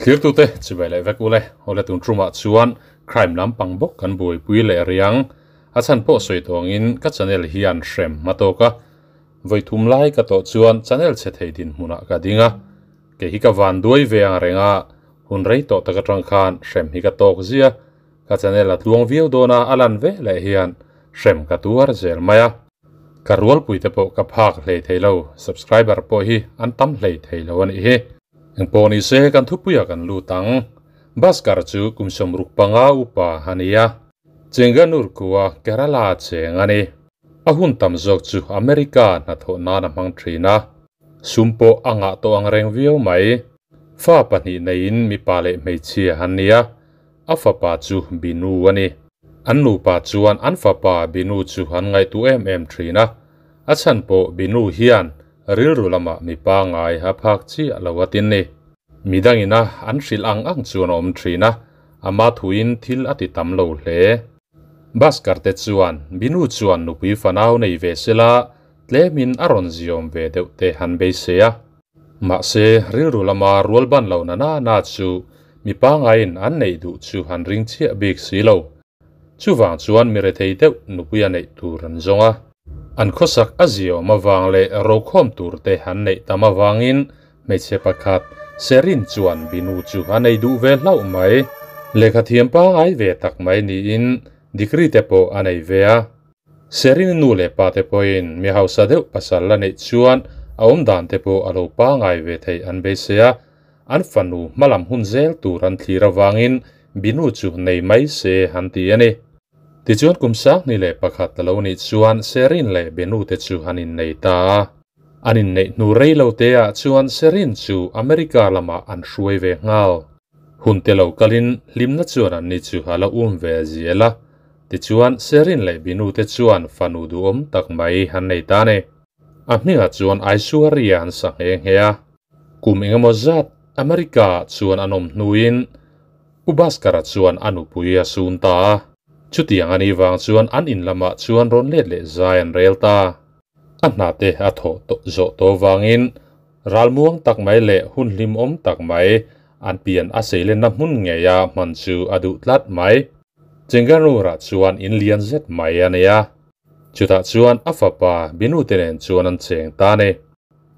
Thlirtute chibai leh vek ule, awle tun tumah chuan crime lampang bawk kan buaipui leh riang a chhan pawh sawi tawngin ka channel hian hrem hma tawk a, vawi thum lai ka tawh chuan channel chhe thei dinhmunah ka ding a, kei hi ka van duai ve ang reng a, hun rei tawh tak atang khan hrem hi ka tawk zia, ka channel a tluang viau dawn a, a lan ve leh hian hrem ka tuar zel mai a. Ka rualpui te pawh ka phak hlei thei lo, subscriber pawh hi an tam hlei thei lo a nih hi. Engpawh ni se kan thupuia kan lut ang. Bhaskar chu kum 65 upa a ni a, Chenganur khua Kerala cheng a ni. A hun tam zawk chu America hnathawh nan a hmang thin a, sum pawh a ngah tawh ang reng viau mai. Fa pahnih neiin mipa leh hmeichhia an ni a, A fapa chu Binu a ni. An nupa chuan an fapa Binu chu an ngaihtuah em em thin a. A chhan pawh Binu hian rilru lamah mi pangngai a phak chiah lo a tin ni. Midangina an hrilh ang ang chuan a awm thin a, ama thuin thil a ti tam lo hle. Bhaskar te chuan Binu chuan nupui fanau nei ve sela tlemin a rawn ziawm ve deuh te han beisei a. Mahse, rilru lama rual ban lo na na na chu mi pangaiin an neih duh chu han ring chiah bik si lo. Chuvang chuan mi rethei deuh nupui a neih tur an zawng a. An khawsak a ziawm avang leh rokhawm tur te an neih tam avangin hmeichhe pakhat Sherin chuan Binu chu a nei duh ve hlauh mai. Lehkha thiam pangai ve tak mai niin degree te pawh a nei ve a. Sherin nu leh pa te pawhin mi hausa deuh pasal la neih chuan a awm dan te pawh a lo pangai ve theih an beisei a, an fanu hmalam hun zel tur an thlir avangin Binu chu nei mai se an ti a ni. Tichuan kum 2001 a lo nih chuan Sherin leh Binu te chu an innei ta a. An inneih hnu rei lo te ah chuan Sherin chu America lamah an hruai ve nghal. Hun te lo kalin hlimna chuan anni chu a la um ve zel a. Tichuan, Sherin leh Binu te chuan fanu duhawm tak mai an nei ta a ni. A hmingah chuan Aishwarya an sa nghe nghe a. Kum engemaw zat America-ah chuan an awm hnuin Pu Bhaskara chuan a nupui a sun ta a. Chutiang a nih vang chuan an in lamah chuan rawn let leh zai an rel ta. A hna te a thawh tawh zawh tawh vangin ralmuang tak mai leh hun hlimawm tak mai an pian a seilenna hmun ngeia hman chu a duh tlat mai. Chenganur-ah chuan in lian zet mai a nei a, chutah chuan a fapa Binu te nen chuan an cheng ta a ni.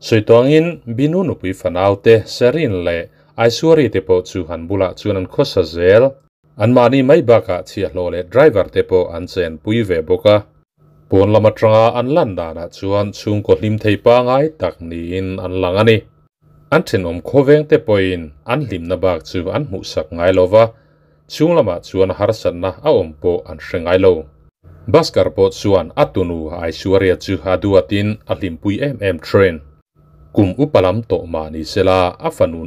Sawi tawngin Binu nupui fanaute Sherin leh Aishwari te pawh chu an bulah chuan an khawsa zel. Anmahni mai bakah chhiahhlawh leh driver te pawh an chenpui ve bawk a. Pawn lam atanga an lan danah chuan chhungkaw hlim thei pangai tak niin an lang a ni. An thenawm khawveng te pawhin an hlimna bak chu an hmuhsak ngai lo va, chhung lamah chuan harsatna a awm pawh an hre ngai lo. Bhaskar pawh chuan a tunu Aishwarya chu a duatin a hlimpui em em thin. Kum upa lam tawh mah ni sela a fanu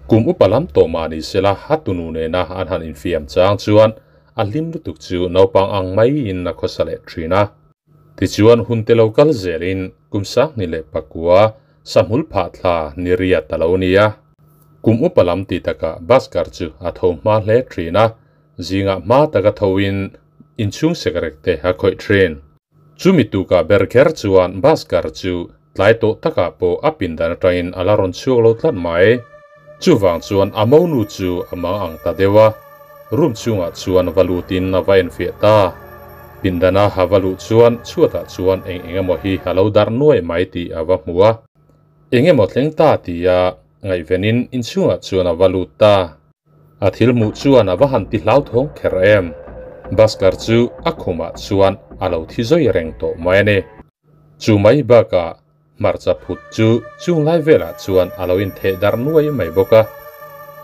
Kum upa lam tawh mah ni sela a tunu nena an han infiam chang chuan A hlim lutuk chu naupang ang maiin a khawsa leh thin a. Tichuan hun te lo kal zelin kum 2009 sahmul phah thla ni riat a lo ni a. Kum upa lam ti takah Bhaskar chu a tho hma hle thin a, zingah hma taka thoin inchhung sekrek te a khawih thin. Chumi tukah ber kher chuan Bhaskar chu tlai tawh takah pawh a pindan atangin a la rawn chhuak lo tlat mai. Chuvang chuan a monu chu a mang ang ta deuh a, room chhungah chuan va lutin a va enfiah ta. Pindana a va luh chuan chhuatah chuan eng eng emaw hi a lo darh nuai mai tih a va hmu a. Eng emaw thleng ta tia ngaihvenin inchhungah chuan a va lut ta. A thil hmuh chuan a va han ti hlauthawng kher em. Bhaskar chu a khumah chuan a lo thi zawi reng tawh mai a ni. Chu mai bakah hmarcha phut chu chung lai velah chuan a lo intheh darh nuai mai bawk a.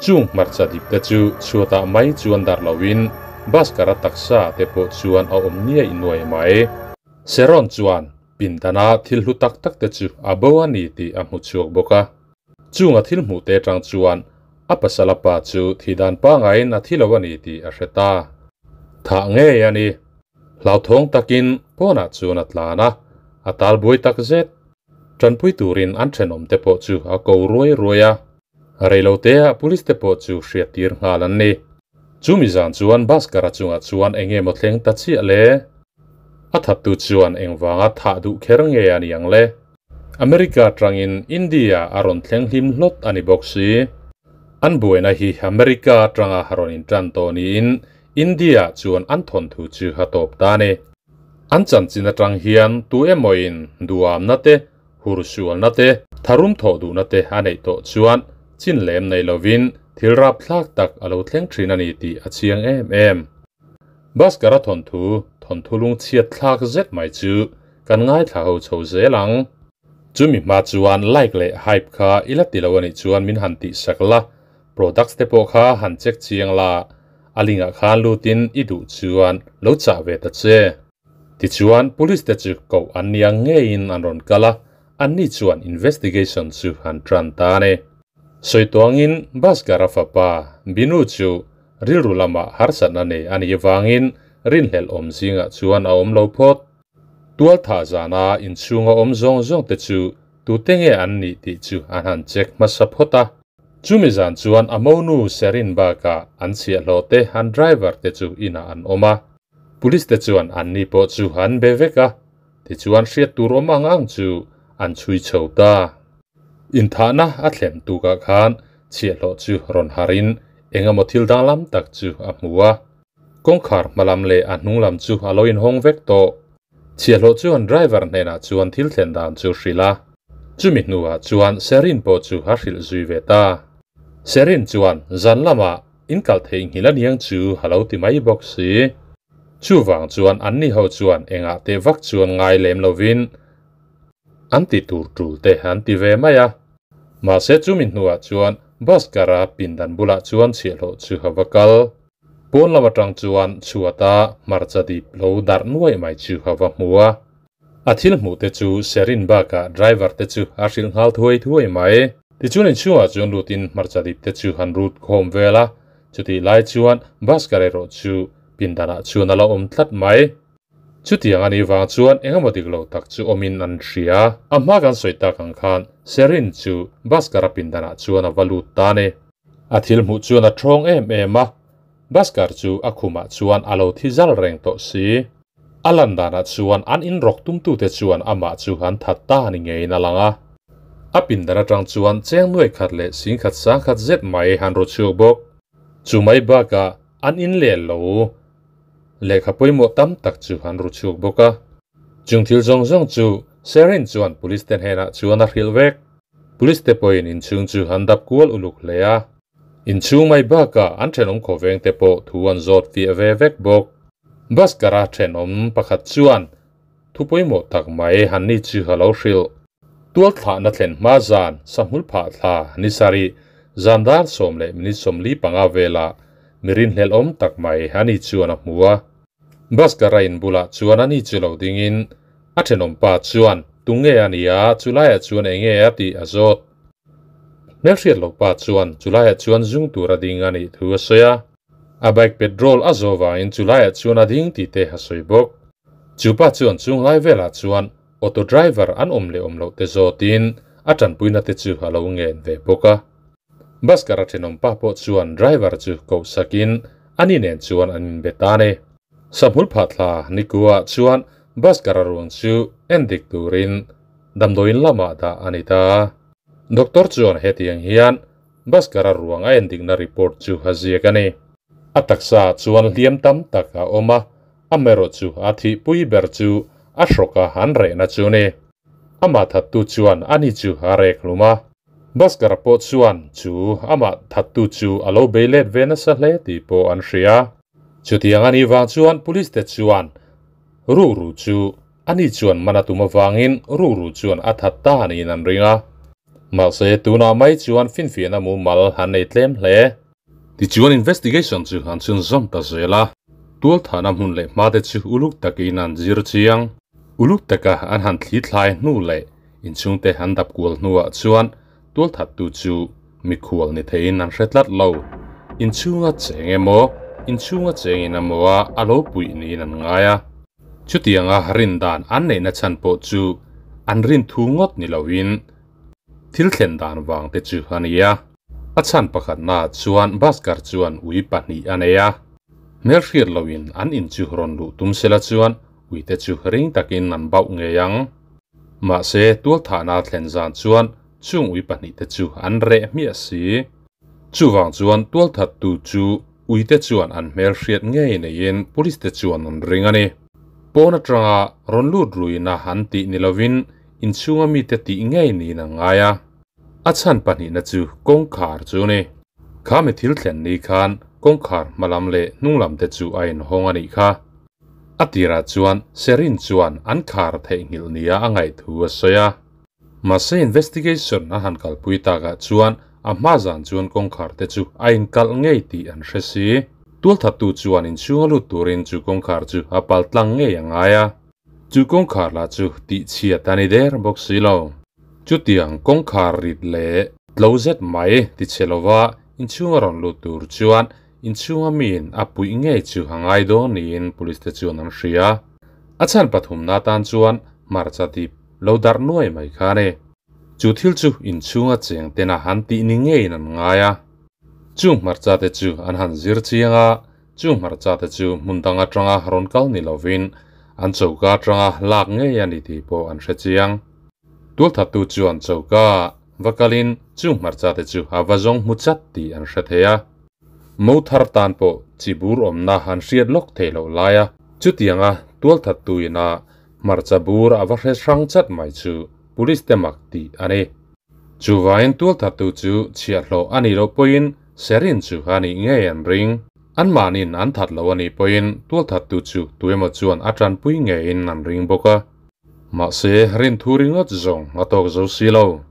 Chung hmarcha dip te chu chhuatah mai chuan darh loin Bhaskara taksa te pawh chuan a awm niaih nuai mai. Sharon chuan pindana thil hlu tak tak te chu a bo a ni tih a hmu chhuak bawk a. Chunga thil hmuh te atang chuan a pasal a pa chu thidan pangaiin a thi lo a ni tih a hre ta. Thah ngei a ni. Hlauthawng takin pawnah chuan a tlan a, a tal buai tak zet. Tanpui turin an thenawm te pawh chu a ko ruai ruai a. Reiloteah police te pawh chu hriattir nghal an ni. Chumi zan chuan Bhaskara chungah chuan eng nge maw thleng ta chiah le? A thattu chuan engvanga thah duh kher nge a ni ang le? America atangin India a rawn thleng hlim hlawt a ni bawk si. An buaina hi America atanga rawn intan tawh niin India chuan an thawnthu chu a tawp ta a ni. An chanchin atang hian tu emawin duamna te, hursualna te, tharum thawh duhna te a neih tawh chuan chin lem nei lovin thil rapthlak tak a lo thleng thin a ni tih a chiang em em. Bhaskara thawnthu, thawnthu lungchhiat thlak zet mai chu kan ngaithla ho chho zel ang. Chumi hma chuan like leh hype kha i la ti lo a nih chuan min han tihsak la, products te pawh kha han check chiang la, a link ah khan lutin i duh chuan lo chah ve ta che. Tichuan police te chu koh an nia ngeiin an rawn kal a, anni chuan investigation chu an tan ta a ni. Sawi tuangin Bhaskara fapa Binu chu rilru lamah harsatna nei a nih vangin rinhlelh awm zingah chuan a awm lo phawt. Tualthah zana inchhunga awm zawng zawng te chu tute nge an nih tih chu an han check hmasa phawt a. Chumi zan chuan a monu Sherin bakah an chhiahhlawh te an driver te chu inah an awm a. Police te chuan anni pawh chu an be vek a, tichuan hriat tur awm ang ang chu an chhui chho ta. Inthahna a thlen tukah khan chhiahhlawh chu rawn harin engemaw thil danglam tak chu a hmu a. Kawngkhar hmalam leh a hnunglam chu a lo inhawng vek tawh. Chhiahhlawh chuan driver hnenah chuan thil thlen dan chu hrilh a. Chumi hnuah chuan Sherin pawh chu a hrilh zui ve ta. Sherin chuan zan lamah in kal theihnghilh aniang chu a lo ti mai bawk si. Chuvang chuan anni ho chuan engah teh vak chuan ngai lem lovin an ti tur tul te an ti ve mai a. Mahse chumi hnuah chuan bus kara pindan bulah chuan chhiahhlawh chu a va kal. Pawn lam atang chuan chhuata hmarcha dip lo darh nuaih mai chu a va hmu a. A thil hmuh te chu Sherin bakah driver te chu a hrilh nghal thuai thuai mai. Tichuan inchhungah chuan lutin hmarcha dip te chu han rut khawm vel a, chutih lai chuan bus kar erawh chu pindanah chuan a la awm tlat mai. Chutiang a nih vang chuan engemaw dik lo tak chu awmin an hria. A hma kan sawi tak ang khan Sherin chu bus kara pindanah chuan a va lut ta a ni. A thil hmuh chuan a thawng em em a, Bhaskar chu a khumah chuan a lo thi zal reng tawh si. A lan danah chuan an inrawk tumtute chuan amah chu an that ta ni ngeiin a lang a. A pindan atang chuan cheng nuai khat leh sing khat sang khat zet mai han ru chhuak bawk. Chu mai bakah an in leh lo lehkha pawimawh tam tak chu han ru chhuak bawk a. Chung thil zawng zawng chu Sherin chuan police te hnenah chuan a hrilh vek. Police te pawhin inchhung chu an dap kual uluk hle a. Inchhung mai bakah an thenawm khawveng te pawh thu an zawt fiah ve vek bawk. Bus kara thenawm pakhat chuan thu pawimawh tak mai han ni chu a lo hrilh. Tualthlahna thlen hma zan sahmul phah thla ni sarih zan dar sawm leh minute 45 velah mi rinhlelhawm tak mai a ni chuan a hmu a. Bus kara in bulah chuan a ni chu lo dingin A thenawmpa chuan, Tunge a nia, chulaiah chuan eng nge a tih a zawt. Hmelhriat loh pa chuan chulaiah chuan zung tur a ding a nih thu a sawi a. A bike petrol a zawh vangin chulaiah chuan a ding tih te a sawi bawk. Chu pa chuan chung lai velah chuan auto driver an awm leh awm loh te zawtin a tanpuina te chu a lo ngen ve bawk a. Bhaskar a thenawmpa pawh chuan driver chu koh sakin ani nen chuan an inbe ta a ni. Sahmul phathla Nikua chuan Bhaskara ruang chu endik turin damdawiin lamah dah a ni ta. Doctor chuan hetiang hian Bhaskara ruang a endikna report chu a ziak a ni. A taksa chuan hliam tam tak a awm a, amaherawh chu a thihpui ber chu a hrawka an rehna chu a ni. Amah thattu chuan ani chu a rek hlum a. Bhaskara pawh chuan chu amah thattu chu a lo bei let ve nasa hle tih pawh an hria. Chutiang a nih vang chuan police te chuan Ruru chu ani chuan man a tum avangin Ruru chuan a that ta niin an ring a. Mahse tunah mai chuan finfiahna mumal an nei tlem hle. Tichuan investigation chu an chhunzawm ta zel a, tualthahna hmun leh hma te chu uluk takin an zir chiang. Uluk taka an han thli thlai hnu leh inchhungte an dap kual hnuah chuan tualthattu chu mikhual ni theiin an hre tlat lo. Inchhunga cheng emaw, inchhunga chengin emaw a a lo puih niin an ngai a. Chutianga rin dan an neihna chhan pawh chu an rin thu ngawt ni loin thil thlen dan vang te chu a ni a. A chhan pakhatnaah chuan Bhaskar chuan ui pahnih a nei a. Hmelhriat loin an in chu rawn luh tum sela chuan uite chu ring takin an bauh ngei ang. Mahse, tualthahna thlen zan chuan chung ui pahnihte chu an reh hmiah si. Chuvang chuan tualthattu chu uite chuan an hmelhriat ngei neiin police te chuan an ring a ni. Pawn atanga rawn lut ruina an tih ni lovin inchhunga mite tih ngei niin an ngai a. A chhan pahnihna chu kawngkhar chu a ni. Kha mi thil thlen ni khan kawngkhar hmalam leh hnunglam te chu a inhawng a nih kha. A tirah chuan Sherin chuan an khar theihnghilh nia a ngaih thu a sawi a. Mahse investigation a han kalpui takah chuan a hma zan chuan kawngkhar te chu a inkalh ngei tih an hre si. Tualthattu chuan inchhunga lut turin chu kawngkhar chu a pal tlang ngei a ngai a. Chu kawngkhar lah chu tihchhiat a ni der bawk si lo. Chutiang kawngkhar rit leh tlo zet mai tichhe lova inchhunga rawn lut tur chuan inchhunga miin a puih ngei chu a ngai dawn niin police te chuan an hria. A chhan pathumna atan chuan hmarcha dip lo darh nuai mai kha a ni. Chu thil chu inchhunga cheng tena han tih ni ngeiin an ngai a. Chung hmarcha te chu an han zir chiang a, chung hmarcha te chu hmun dang atanga rawn kal ni lovin an choka atanga lak ngei a ni tih pawh an hre chiang. Tualthattu chuan choka va kalin chung hmarcha te chu a va zawng hmu chat tih an hre thei a. Mo thar tan pawh chi bur awmna an hriat lawk theih loh lai a, chutianga tualthattu ina hmarcha bur a va hre hrang chat mai chu police te mak tih a ni. Chuvangin tualthattu chu chhiahhlawh a nih loh pawhin Sherin chu a nih ngei an ring. Anmahniin an that lo a nih pawhin tualthattu chu tuemaw chuan a tanpui ngeiin an ring bawk a. Mahse, rinthu ringawt zawng a tawk zo si lo.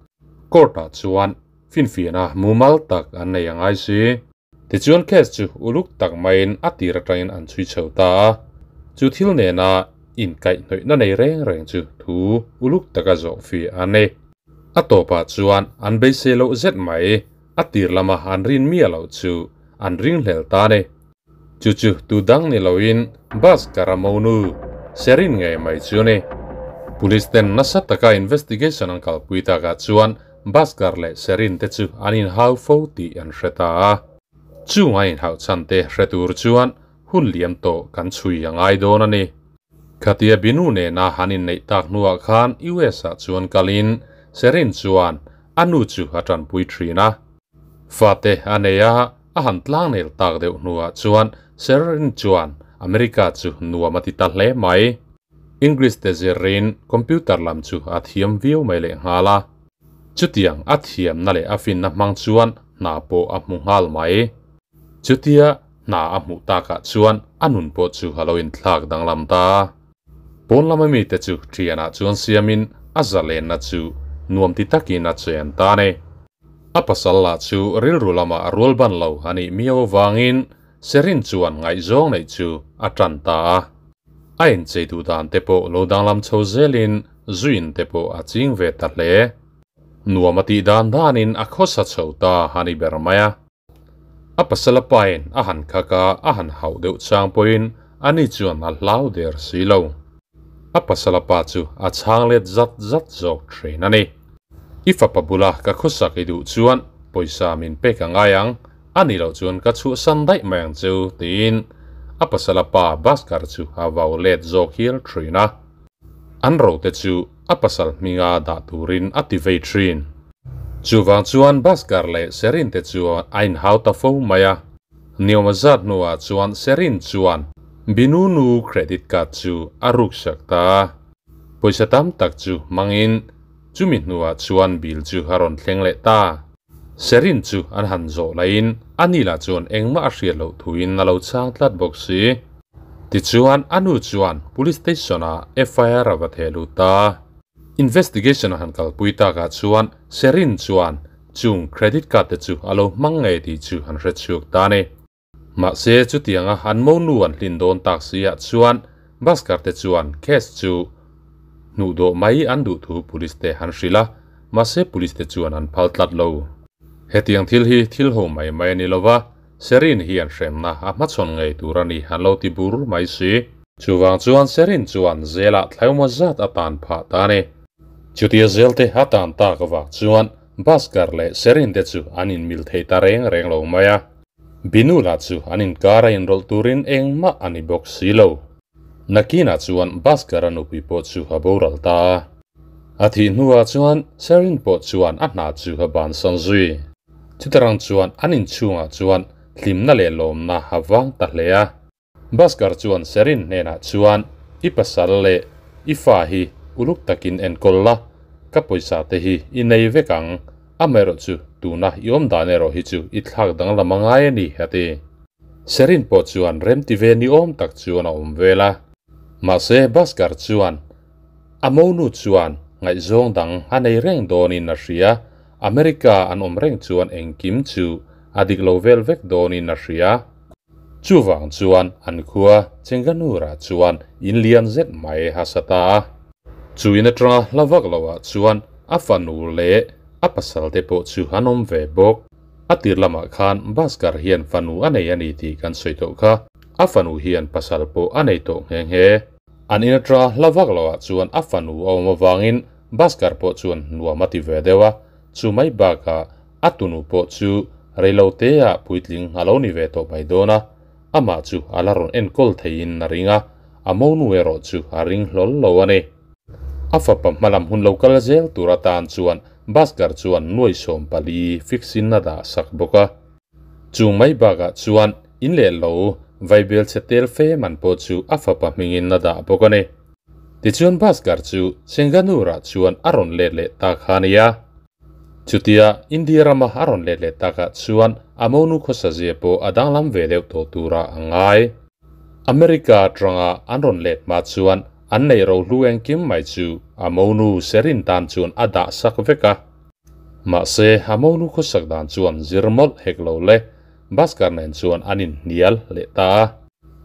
Court-ah chuan finfiahna mumal tak an nei a ngai si. Tichuan case chu uluk tak maiin a tir atangin an chhui chho ta a, chu thil nena inkaihhnawihna nei reng reng chu thu uluk taka zawh fi a ni. A tawpah chuan an beisei loh zet mai, a tir lama an rin miah loh chu an ringhlel ta a ni. Chu chu tu dang ni loin bus Karamonu Sherin ngei mai chu a ni. Police ten nasa taka investigation an kalpui takah chuan Bhaskar leh Sherin te chu an inhau fo tih an hre ta a. Chung an inhauh chhan te hre tur chuan hun liam tawh kan chhui a ngai dawn a ni. Khatia Binu nena han inneih tak hnuah khan US ah chuan kalin Sherin chuan a nu chu a tanpui thin a. Fate a nei a, a han tlang nel tak deuh hnuah chuan Sherin chuan America chu nuam a ti ta hle mai. English te zirin computer lam chu a thiam viau mai leh nghal a. Chutiang a thiamna leh a finna hmang chuan hna pawh a hmu nghal mai. Chutia hna a hmuh takah chuan a nun pawh chu a lo inthlak danglam ta. Pawn lama mite chu thianah chuan siamin a zalenna chu nuam ti takin a chen ta a ni. A pasal lah chu rilru lamah a rual ban lo a nih miau avangin Sherin chuan ngaihzawng neih chu a tan ta a. A inchei duh dan te pawh lo danglam chho zelin zuin te pawh a ching ve ta hle. Nuam a tih dan danin a khawsa chho ta a ni ber mai a. A pasal a pain a han khak a, a han hauh deuh chang pawhin ani chuan a hlau der si lo. A pasal a pa chu a chhang let zat zat zawk thin a ni. I fapa bula ka khawsak i duh chuan pawisa min pek a ngai ang, a nih loh chuan ka chhuahsan daih mai ang cheu tiin a pasal a pa Bhaskar chu a vau let zawk hial thin a. An rote chu a pasal hminga dah turin a ti vei thin. Chuvang chuan Bhaskar leh Sherin te chu a inhau ta fo mai a. Niawma zat hnuah chuan Sherin chuan Binu nu credit card chu a ruksak ta a. Pawisa tam tak chu hmangin chumi hnuah chuan bill chu a rawn thleng leh ta. Sherin chu an han zawh laiin ani lah chuan engmah a hriat loh thuin a lo chhang tlat bawk si. Tichuan a nu chuan police station ah FIR a va theh lut ta. Investigation a han kalpui takah chuan Sherin chuan chung credit card te chu a lo hmang ngei tih chu an hre chhuak ta a ni. Mahse chutianga an monu an hlin dawn tak si ah chuan Bhaskar te chuan case chu hnuh dawh mai an duh thu police te han hrilh a, mahse police te chuan an phal tlat lo. Hetiang thil hi thil ho mai mai a ni lova, Sherin hian hremna a hmachhawn ngei tur a ni an lo ti bur mai si. Chuvang chuan Sherin chuan zelah thlauma zat a tan phah ta a ni. Chutia zelte a tan tak avang chuan Bhaskar leh Sherin te chu an inmil thei ta reng reng lo mai a. Binu lah chu an inkar a inrawlh turin engmah a ni bawk si lo. Nakinah chuan Bhaskar-a nupui pawh chu a boral ta a. A thih hnuah chuan Sherin pawh chuan a hna chu a bansan zui. Chutarang chuan an inchhungah chuan hlimna leh lawmna a vang ta hle a. Bhaskar chuan Serin hnenah chuan, I pasal leh i fa hi uluk takin enkawl la, ka pawisa te hi i nei vek ang, amaherawhchu tuna i awm dan erawh hi chu i thlak danglam a ngai a ni, a ti. Serin pawh chuan remti ve ni awm tak chuan a awm vel a. Mahse Bhaskar chuan a monu chuan ngaihzawng dang a nei reng dawnin a hria, America an awm reng chuan engkim chu a dik lo vel vek dawnin a hria. Chuvang chuan an khua Chenganur-ah chuan in lian zet mai a sa ta a. Chu in atanga hla vak loah chuan a fanu leh a pasal te pawh chu an awm ve bawk. A tir lamah khan Bhaskar hian fanu a nei a ni tih kan sawi tawh kha. A fanu hian pasal pawh a nei tawh nghe nghe. An in atanga hla vak loah chuan a fanu a awm avangin Bhaskar pawh chuan nuam a ti ve deuh a. Chu mai bakah a tunu pawh chu reiloteah puitling a lo ni ve tawh mai dawn a, amah chu a la rawn enkawl theiin a ring a, a monu erawh chu a ring hlawl lo a ni. A fapa hmalam hun lo kal zel tur atan chuan Bhaskar chuan nuai 14 fix in a dah sak bawk a. Chung mai bakah chuan in leh lo vaibel chhe tel fe man pawh chu a fapa hmingin a dah bawk a ni. Tichuan Bhaskar chu Chenganur-ah chuan a rawn let leh ta kha a nia. Chutia India rama a rawn let leh takah chuan a monu khawsa zia pawh a danglam ve deuh tawh turah a ngai. America atanga an rawn let hma chuan an neih rohlu engkim mai chu a monu Serin tan chuan a dah sak vek a. Mahse a monu khawsak dan chuan zir mawlh hek lo le, Bhaskar nen chuan an inhnial leh ta a.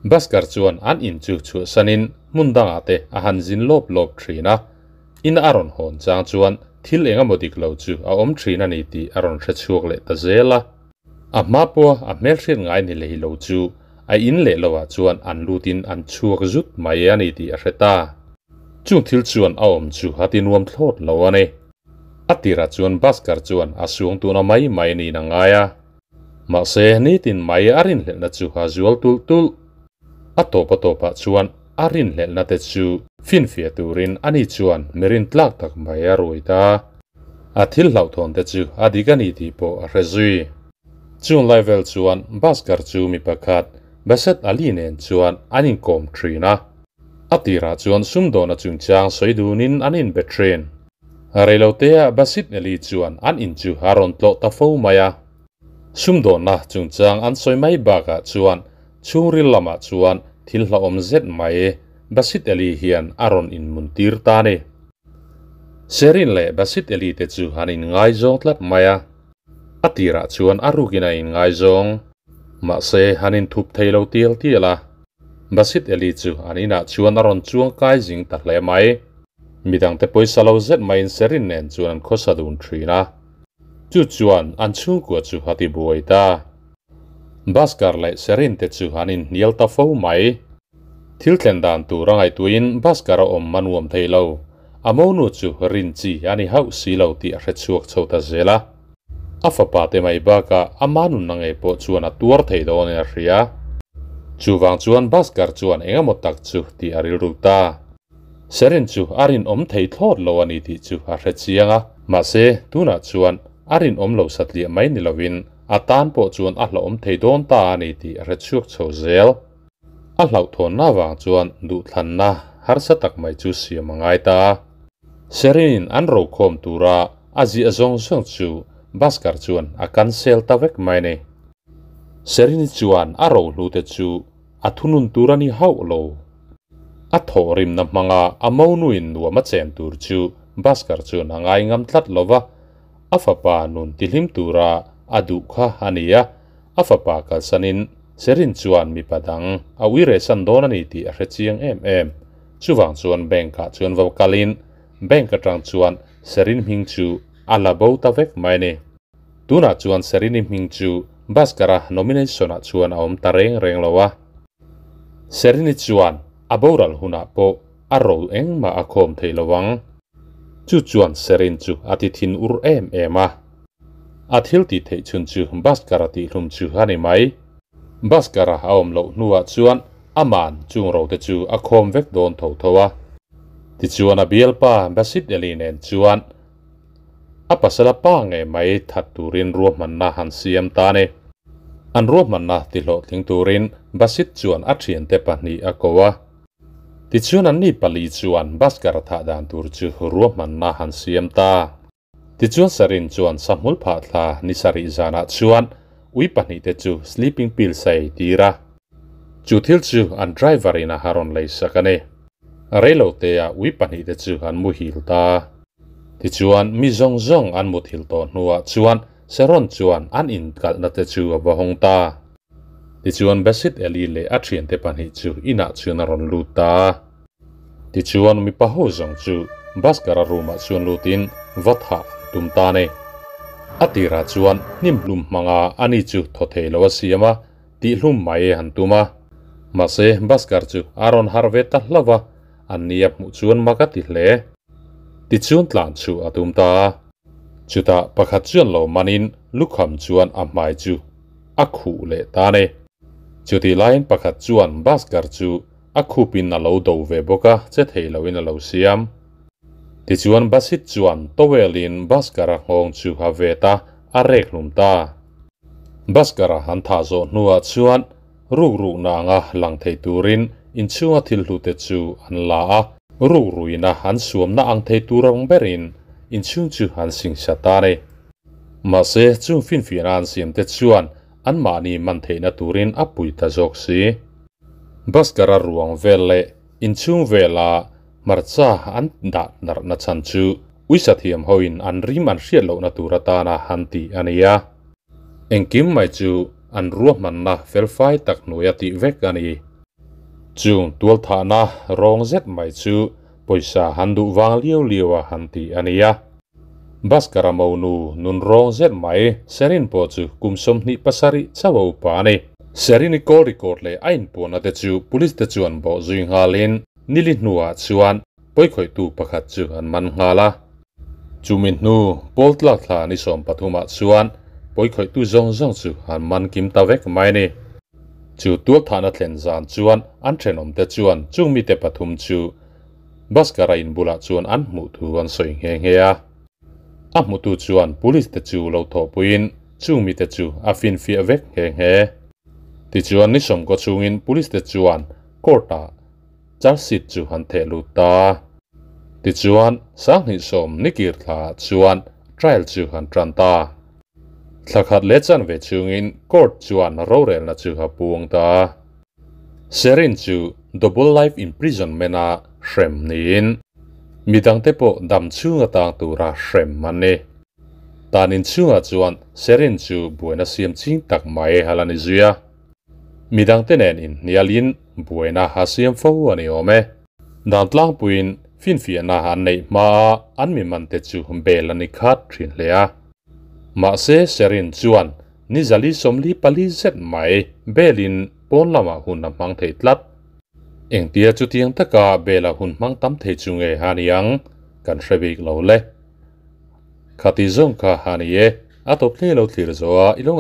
Bhaskar chuan an in chu chhuahsanin hmun dangah te a han zin lawp lawp thin a. In a rawn hawn chang chuan thil eng emaw dik lo chu a awm thin a ni tih a rawn hre chhuak leh ta zel a. A hma pawha a hmelhriat ngai ni lei lo chu a in leh loah chuan an lutin an chhuak zut mai a ni tih a hre ta. Chung thil chuan a awm chu a ti nuam thlawt lo a ni. A tirah chuan Bhaskar chuan a suang tuna mai mai niin a ngai a. Mahse nitin mai a rinhlelhna chu a zual tulh tulh. A tawp a tawpah chuan a rinhlelhna te chu finfiah turin ani chuan mi rintlak tak mai a ruai ta. A thil hlauhthawn te chu a dik a ni tih pawh a hre zui. Chung lai vel chuan Bhaskar chu mi pakhat Baset Ali nen chuan an inkawm thin a. A tirah chuan sumdawna chungchang sawi dunin an inbe thin. Reilotea Basit Ali chuan an in chu a rawn tlawh ta fo mai a. Sumdawnna chungchang an sawi mai bakah chuan chhungril lamah chuan thil hlauhawm zet mai Basit Ali hian a rawn inmuntir ta a ni. Sherin leh Basit Ali te chu an inngaizawng tlat mai a. A tirah chuan a rukin a inngaizawng. Mahse, an inthup thei lo tial tial a. Basit Eli chu an inah chuan a rawn chuang kai zing ta hle mai. Midangte pawisa lo zet maiin Sherin nen chuan an khawsa dun thin a. Chu chuan an chhungkua chu a ti buai ta. Bhaskar leh Sherin te chu an inhnial ta fo mai. Thil thlen dan tur a ngaihtuahin Bhaskar a awm a nuam thei lo. A monu chu rin chi a ni hauh si lo tih a hre chhuak chho ta zel a. A fapa te mai bakah ama nunna ngei pawh chuan a tuar thei dawnin a hria. Chuvang chuan Bhaskar chuan eng emaw tak chu tih a rilru ta. Sherin chu a rinawm thei thlawt lo a ni tih chu a hre chiang a. Mahse, tunah chuan a rinawm lo satliah mai ni lovin a tan pawh chuan a hlauhawm thei dawn ta a ni tih a hre chhuak chho zel. A hlauhthawnna avang chuan duhthlanna harsa tak mai chu siam a ngai ta. Sherin-in an rokhawm tura a ziah zawng zawng chu Bhaskar chuan a cancel ta vek mai a ni. Sherin-i chuan a rohlute chu a thunun tur a ni hauh lo. A thawhrimna hmanga a monuin nuam a chen tur chu Bhaskar chuan a ngai ngam tlat lo va, a fapa nun tihlim tura a duh kha a ni a, a fapa kalsanin Sherin chuan mipa dang a uirehsan dawn a ni tih a hre chiang em em. Chuvang chuan bank-ah chuan va kalin bank atang chuan Sherin hming chu a la bo ta vek mai a ni. Tunah chuan Serini hming chu Bhaskara nomination-ah chuan a awm ta reng reng lo a. Serini chuan a boral hunah pawh a ro engmah a khawm thei lo ang. Chu chuan Serin chu a ti thin ur em em a. A thil tih theih chhun chu Bhaskara tihhlum chu a ni mai. Bhaskara a awm loh hnuah chuan aman chung rote chu a khawm vek dawn tho tho a. Tichuan a bialpa Basit Eli nen chuan. A pasal a pa ngei mai that turin ruahmanna han siam ta a ni. An ruahmanna tihlawhtling turin Basit chuan a thiante pahnih a ko a. Tichuan anni pali chuan Bhaskar thah dan tur chu ruahmanna han siam ta. Tichuan Sarin chuan sahmul phah thla ni sarih zanah chuan ui pahnihte chu sleeping pill sai tir a. Chu thil chu an driver in a ha rawn lei sak a ni. Reilo te ah ui pahnihte chu an muhil ta. Tichuan mi zawng zawng an muthil tawh hnuah chuan Sharon chuan an inkalhna te chu a va hawng ta. Tichuan Basit Eli leh a thiante pahnih chu inah chuan a rawn lut ta. Tichuan mipa ho zawng chu Bhaskara room ah chuan lutin va thah an tum ta a ni. A tirah chuan hnim hlum hmanga ani chu thaw thei lo a siam a, tihhlum mai an tum a. Mahse Bhaskar chu a rawn harh ve ta hlauh a, an nia hmuh chuan mak a ti hle. Tichuan tlan chu a tum ta a. Chutah pakhat chuan lo manin lukham chuan a hmai chu a khuh leh ta a ni. Chutih laiin pakhat chuan Bhaskar chu a khupin a lo do ve bawk a, che thei loin a lo siam. Tichuan Basit chuan towel-in Bhaskara nghawng chu a vet a, a rek hlum ta. Bhaskara han thah zawh hnuah chuan ruk rukna anga lang thei turin inchhunga thil hlute chu an la a, ruk ruina an suamna ang thei tur ang berin inchhung chu an singsa ta a ni. Mahse, chung finfiahna an siamte chuan anmahni man theihna turin a pui ta zawk si. Bhaskara ruang vel leh inchhung vela hmarcha an dah darhna chhan chu uisa thiam hoin an rim an hriat lohna tur atana han tih a ni a. Engkim mai chu an ruahmanna felfai tak hnuaia tih vek a ni. Chung tualthahna rawng zet mai chu pawisa han duh vang liau liau a han tih a ni a. Bhaskara monu nun rawng zet mai Serin pawh chu kum 27 chauh a upa a ni. Serini call record leh a inpuahna te chu police te chuan bawh zui nghalin nili hnuah chuan pawikhawihtu pakhat chu an man nghal a. Chumi hnu pawl tlak thla ni 13 ah chuan pawikhawihtu zawng zawng chu an man kim ta vek mai a ni. Chu tualthahna thlen zan chuan an thenawmte chuan chung mite pathum chu Bhaskara in bulah chuan an hmuh thu an sawi nghe nghe a. A hmutu chuan police te chu lo thawhpuiin chung mite chu a finfiah vek nghe nghe. Tichuan ni sawmkaw chungin police te chuan court ah charge sheet chu an theh lut ta. Tichuan 2010 ni kir thla ah chuan trial chu an tan ta. Thla khat leh chanve chungin court chuan rorelna chu a puang ta. Sherin chu double life imprisonment a hrem niin midangte pawh dam chhung atang tura hrem an ni. Tan inchhungah chuan Sherin chu buaina siam ching tak mai a la ni zui a. Midangte nen inhnialin buaina a siam fo a ni awm e. Dan tlangpuiin finfiahna an neih hmaa an mimante chu bel a ni khat thin hle a. Mahse Sherin chuan ni zali 44 zet mai belin pawn lamah hun a hmang thei tlat. Engtia chutiang taka bela hun hmang tam thei chu nge ha ni ang kan hre bik lo le. Khati zawng kha ha ni e, a tawp hle lo thlir zo a, i lo ngaih.